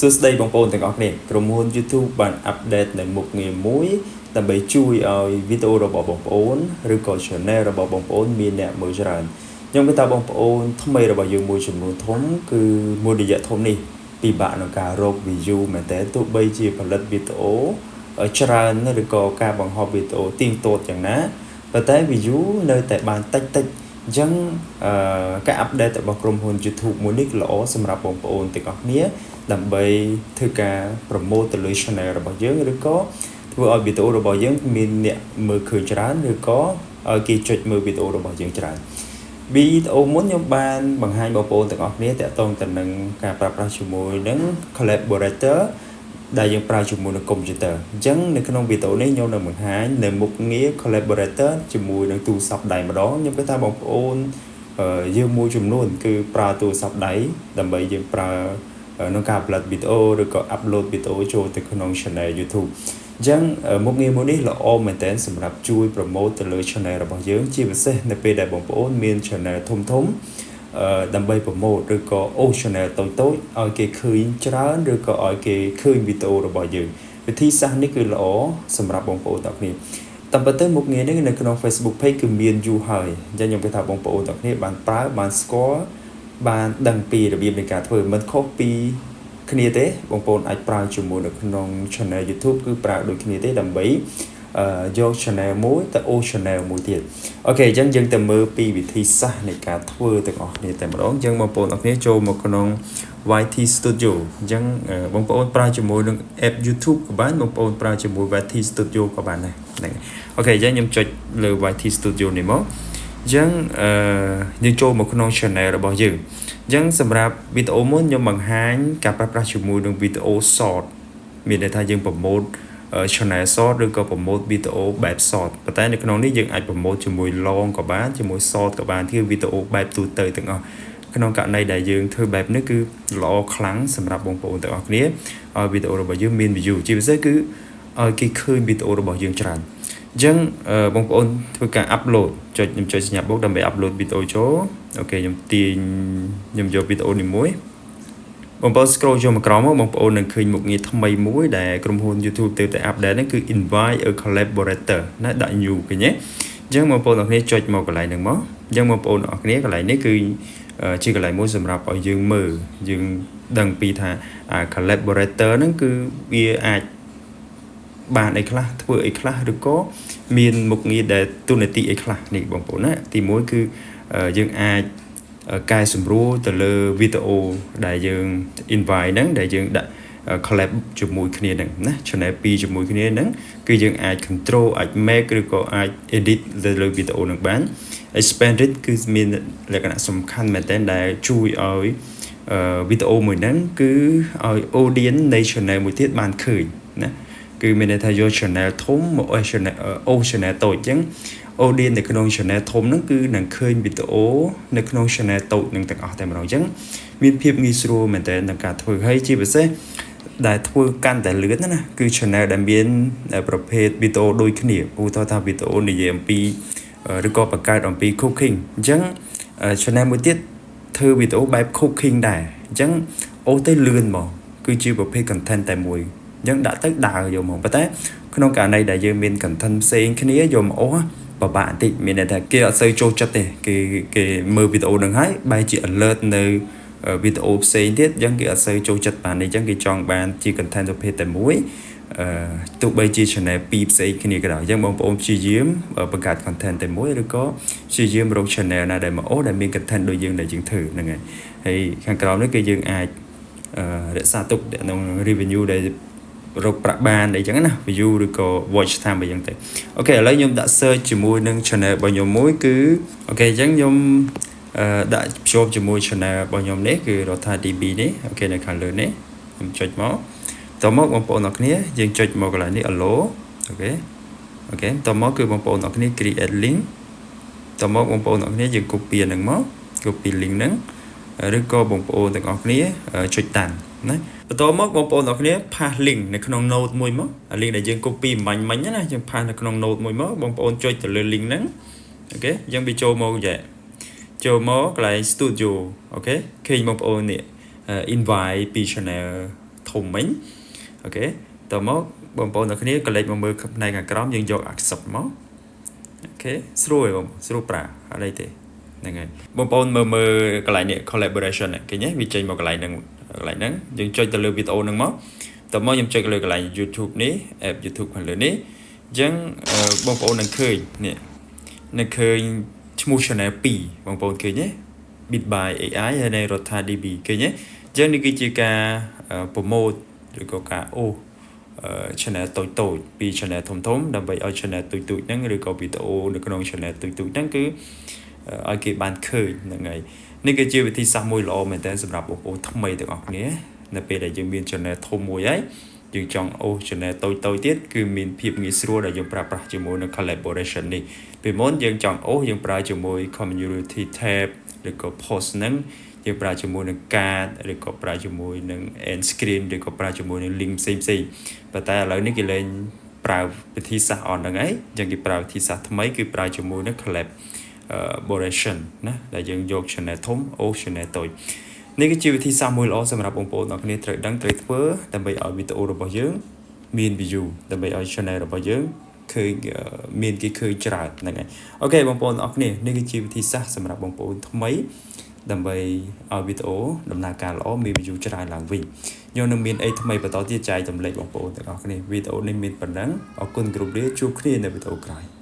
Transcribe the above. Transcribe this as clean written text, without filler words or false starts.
សួស្តីបងប្អូនទាំងអស់គ្នា។ក្រុមហ៊ុន YouTube បាន update នៅមុខងារមួយដើម្បីជួយឲ្យវីដេអូរបស់បងប្អូនឬក៏ Channel របស់បងប្អូនមានអ្នកមើលច្រើនខ្ញុំគិតថាបងប្អូនថ្មីរបស់យើងមួយចំនួនធំគឺមួយរយៈធំនេះពិបាកក្នុងការរក view មែនតើទោះបីជាផលិតវីដេអូច្រើនឬក៏ការបង្ហោះវីដេអូទៀងទាត់យ៉ាងណាប៉ុន្តែ view នៅតែបានតិចតិចអញ្ចឹងអឺការ update របស់ក្រុមហ៊ុន YouTube មួយនេះល្អសម្រាប់បងប្អូនទាំងអស់គ្នាដើម្បីធ្វើការ promote ទៅលើ channel របស់យើងឬក៏ធ្វើឲ្យវីដេអូរបស់យើងមានអ្នកមើលឃើញច្រើនឬក៏ឲ្យគេចុចមើលវីដេអូរបស់យើងច្រើនវីដេអូមុនខ្ញុំបានបង្ហាញបងប្អូនទាំងអស់គ្នាតាក់ទងទៅនឹងការប្រើប្រាស់ជាមួយនឹង collaborator ដែលយើងប្រើជាមួយនឹង computer។ អញ្ចឹងនៅក្នុងវីដេអូនេះខ្ញុំនឹងបង្ហាញនៅមុខងារ collaborator ជាមួយនឹងទូរស័ព្ទដៃម្ដងខ្ញុំគិតថាបងប្អូនយើងមួយចំនួនគឺប្រើទូរស័ព្ទដៃដើម្បីយើងប្រើក្នុងការផលិតវីដេអូឬក៏ upload វីដេអូចូលទៅក្នុង channel YouTube។ អញ្ចឹងមុខងារមួយនេះល្អមែនទែនសម្រាប់ជួយ promote ទៅលើ channel របស់យើងជាពិសេសនៅពេលដែលបងប្អូនមាន channel ធំធំដើម្បី promote ឬក៏អូស channel តូចតូចឲ្យគេឃើញច្រើនឬក៏ឲ្យគេឃើញវីដេអូរបស់យើងវិធីសាស្ត្រនេះគឺល្អសម្រាប់បងប្អូនទាំងគ្នាតាមពិតទៅមុខងារនេះនៅក្នុង Facebook page គឺមានយូរហើយអញ្ចឹងខ្ញុំគិតថាបងប្អូនទាំងគ្នាបានប្រើបានស្គាល់បានដឹងពីរបៀបនៃការធ្វើមិនខុសពីគ្នាទេបងប្អូនអាចប្រើជាមួយនៅក្នុង channel YouTube គឺប្រើដូចគ្នាទេដើម្បីយក channel មួយទៅអូ channel មួយទៀត។ OK អញ្ចឹងយើងទៅមើលពីវិធីសាស្ត្រនៃការធ្វើទាំងអស់គ្នាតែម្ដងអញ្ចឹងបងប្អូនអរគ្នាចូលមកក្នុង YT Studio។ អញ្ចឹងបងប្អូនប្រើជាមួយនឹង app YouTube ក៏បានបងប្អូនប្រើជាមួយ YT Studio ក៏បានដែរហ្នឹង។ OK អញ្ចឹងខ្ញុំចុចលើ YT Studio នេះមកអញ្ចឹងអឺយើងចូលមកក្នុង channel របស់យើងអញ្ចឹងសម្រាប់វីដេអូមុនខ្ញុំបង្ហាញការប្រើប្រាស់ជាមួយនឹងវីដេអូ short មានន័យថាយើង promote channel short ឬក៏ promote វីដេអូបែប short ប៉ុន្តែនៅក្នុងនេះយើងអាច promote ជាមួយ long ក៏បានជាមួយ short ក៏បានគឺវីដេអូបែបទូទៅទាំងអស់ក្នុងករណីដែលយើងធ្វើបែបនេះគឺល្អខ្លាំងសម្រាប់បងប្អូនទាំងអស់គ្នាឲ្យវីដេអូរបស់យើងមាន view ជាពិសេសគឺឲ្យគេឃើញវីដេអូរបស់យើងច្រើនអញ្ចឹងបងប្អូនធ្វើការ upload ចុចខ្ញុំចុចសញ្ញាបូកដើម្បី upload វីដេអូចូល។ OK ខ្ញុំទាញខ្ញុំយកវីដេអូនេះមួយបងប្អូន scroll ចូលមកក្រោមមកបងប្អូននឹងឃើញមុខងារថ្មីមួយដែលក្រុមហ៊ុន YouTube ទើបតែ update ហ្នឹងគឺ invite a collaborator ណាដាក់ new ឃើញទេ?អញ្ចឹងបងប្អូនទាំងគ្នាចុចមកកន្លែងហ្នឹងមកអញ្ចឹងបងប្អូនទាំងអស់គ្នាកន្លែងនេះគឺជាកន្លែងមួយសម្រាប់ឲ្យយើងមើលយើងដឹងពីថា collaborator ហ្នឹងគឺវាអាចបានអីខ្លះធ្វើអីខ្លះឬក៏មានមុខងារដែលទូនាទីអីខ្លះនេះបងប្អូនណា។ទី1គឺយើងអាចកែសម្រួលទៅលើវីដេអូដែលយើង invite ហ្នឹងដែលយើងដាក់ collab ជាមួយគ្នាហ្នឹងណា channel 2ជាមួយគ្នាហ្នឹងគឺយើងអាច control អាច make ឬក៏អាច edit ទៅលើវីដេអូហ្នឹងបាន។ Expanded គឺមានលក្ខណៈសំខាន់មែនទែនដែលជួយឲ្យវីដេអូមួយហ្នឹងគឺឲ្យ audience នៃ channel មួយទៀតបានឃើញណាគឺមានន័យថាយក channel ធំមកឲ្យ channel អូ channel តូចអញ្ចឹង audience នៅក្នុង channel ធំហ្នឹងគឺនឹងឃើញវីដេអូនៅក្នុង channel តូចនឹងទាំងអស់តែម្ដងអញ្ចឹងមានភាពងាយស្រួលមែនទែនក្នុងការធ្វើហើយជាពិសេសដែលធ្វើកាន់តែលឿនណាគឺ channel ដែលមានប្រភេទវីដេអូដូចគ្នាឧទាហរណ៍ថាវីដេអូនិយាយអំពីឬក៏បង្កើតអំពី cooking អញ្ចឹង channel មួយទៀតធ្វើវីដេអូបែប cooking ដែរអញ្ចឹងអូទៅលឿនហ្មងគឺជាប្រភេទ content តែមួយអញ្ចឹងដាក់ទៅដើរយកហ្មងប៉ុន្តែក្នុងករណីដែលយើងមាន content ផ្សេងគ្នាយកមកអូសពិបាកបន្តិចមានន័យថាគេអត់សូវចូលចិត្តទេគេគេមើលវីដេអូនឹងហើយបែរជា alert នៅវីដេអូផ្សេងទៀតអញ្ចឹងគេអត់សូវចូលចិត្តបាននេះអញ្ចឹងគេចង់បានជា content ប្រភេទតែមួយអឺទោះបីជា channel ពីរផ្សេងគ្នាក៏ដោយអញ្ចឹងបងប្អូនព្យាយាមបង្កើត content តែមួយឬក៏ព្យាយាមរក channel ណាដែលមកអូដែលមាន content ដូចយើងដែលយើងធ្វើហ្នឹងហើយហើយខាងក្រោមនេះគឺយើងអាចរក្សាទុកក្នុង revenue ដែលរកប្រាក់បានអីចឹងណា view ឬក៏ watch time អីចឹងទៅ។ OK ឥឡូវខ្ញុំដាក់ search ជាមួយនឹង channel របស់ខ្ញុំមួយគឺ OK អញ្ចឹងខ្ញុំដាក់ភ្ជាប់ជាមួយ channel របស់ខ្ញុំនេះគឺ Rota DB នេះ។ OK នៅខាងលើនេះខ្ញុំចុចមកតមកបងប្អូនអរគ្នាយើងចុចមកកន្លែងនេះ allow។ OK តមកគឺបងប្អូនអរគ្នា create link។ តមកបងប្អូនអរគ្នាយើង copy ហ្នឹងមក copy link ហ្នឹងឬក៏បងប្អូនទាំងអស់គ្នាចុចតាន់ណាបន្ទាប់មកបងប្អូនទាំងអស់គ្នា paste link នៅក្នុង note មួយមក link ដែលយើង copy មិញមិញណាយើង paste នៅក្នុង note មួយមកបងប្អូនចុចទៅលើ link ហ្នឹង។ OK យើងវាចូលមកយ៉ាចូលមកកន្លែង studio។ OK ឃើញបងប្អូននេះ invite ពី channel ធំមិញ OK តមកបងប្អូនទាំងគ្នាក៏លេចមកមើលផ្នែកខាងក្រោមយើងយក accept មក OK ស្រួលបងស្រួលប្រើអត់អីទេហ្នឹងហើយបងប្អូនមើលមើលកន្លែងនេះ collaboration ឃើញទេវាចេញមកកន្លែងហ្នឹងកន្លែងហ្នឹងយើងចុចទៅលើវីដេអូហ្នឹងមកតមកខ្ញុំចុចលើកន្លែង YouTube នេះ app YouTube ខាងលើនេះអញ្ចឹងបងប្អូននឹងឃើញនេះនឹងឃើញឈ្មោះ channel 2បងប្អូនឃើញទេ Bit by AI ហើយនៅ Rota DB ឃើញទេអញ្ចឹងនេះគឺជាការ promote ឬក៏ការអូស channel តូចតូចពី channel ធំធំដើម្បីឲ្យ channel តូចតូចហ្នឹងឬក៏វីដេអូនៅក្នុង channel តូចតូចហ្នឹងគឺឲ្យគេបានឃើញហ្នឹងហើយនេះគឺជាវិធីសាស្ត្រមួយល្អមែនទែនសម្រាប់បងប្អូនថ្មីទាំងអស់គ្នានៅពេលដែលយើងមាន channel ធំមួយហើយយើងចង់អូស channel តូចតូចទៀតគឺមានភាពងាយស្រួលដែលយើងប្រើប្រាស់ជាមួយនឹង collaboration នេះពីមុនយើងចង់អូសយើងប្រើជាមួយ community tab ឬក៏ post ហ្នឹងយើងប្រើជាមួយនឹង card ឬក៏ប្រើជាមួយនឹង end screen ឬក៏ប្រើជាមួយនឹង link ផ្សេងផ្សេងប៉ុន្តែឥឡូវនេះគេលែងប្រើវិធីសាស្ត្រអនហ្នឹងហើយអញ្ចឹងគេប្រើវិធីសាស្ត្រថ្មីគឺប្រើជាមួយនឹង collaboration ណាដែលយើងយក channel ធំអូស channel តូចនេះគឺជាវិធីសាស្ត្រមួយល្អសម្រាប់បងប្អូនទាំងគ្នាត្រូវដឹងត្រូវធ្វើដើម្បីឲ្យវីដេអូរបស់យើងមាន view ដើម្បីឲ្យ channel របស់យើងឃើញមានគេឃើញច្រើនហ្នឹងហើយ OK បងប្អូនទាំងអស់គ្នានេះគឺជាវិធីសាស្ត្រសម្រាប់បងប្អូនថ្មីដើម្បីឲ្យវីដេអូដំណើរការល្អមាន view ច្រើនឡើងវិញខ្ញុំនឹងមានអីថ្មីបន្តទៀតចែករំលែកបងប្អូនទាំងអស់គ្នាវីដេអូនេះមានប៉ុណ្ណឹងអរគុណគ្រប់លាជួបគ្នានៅវីដេអូក្រោយ។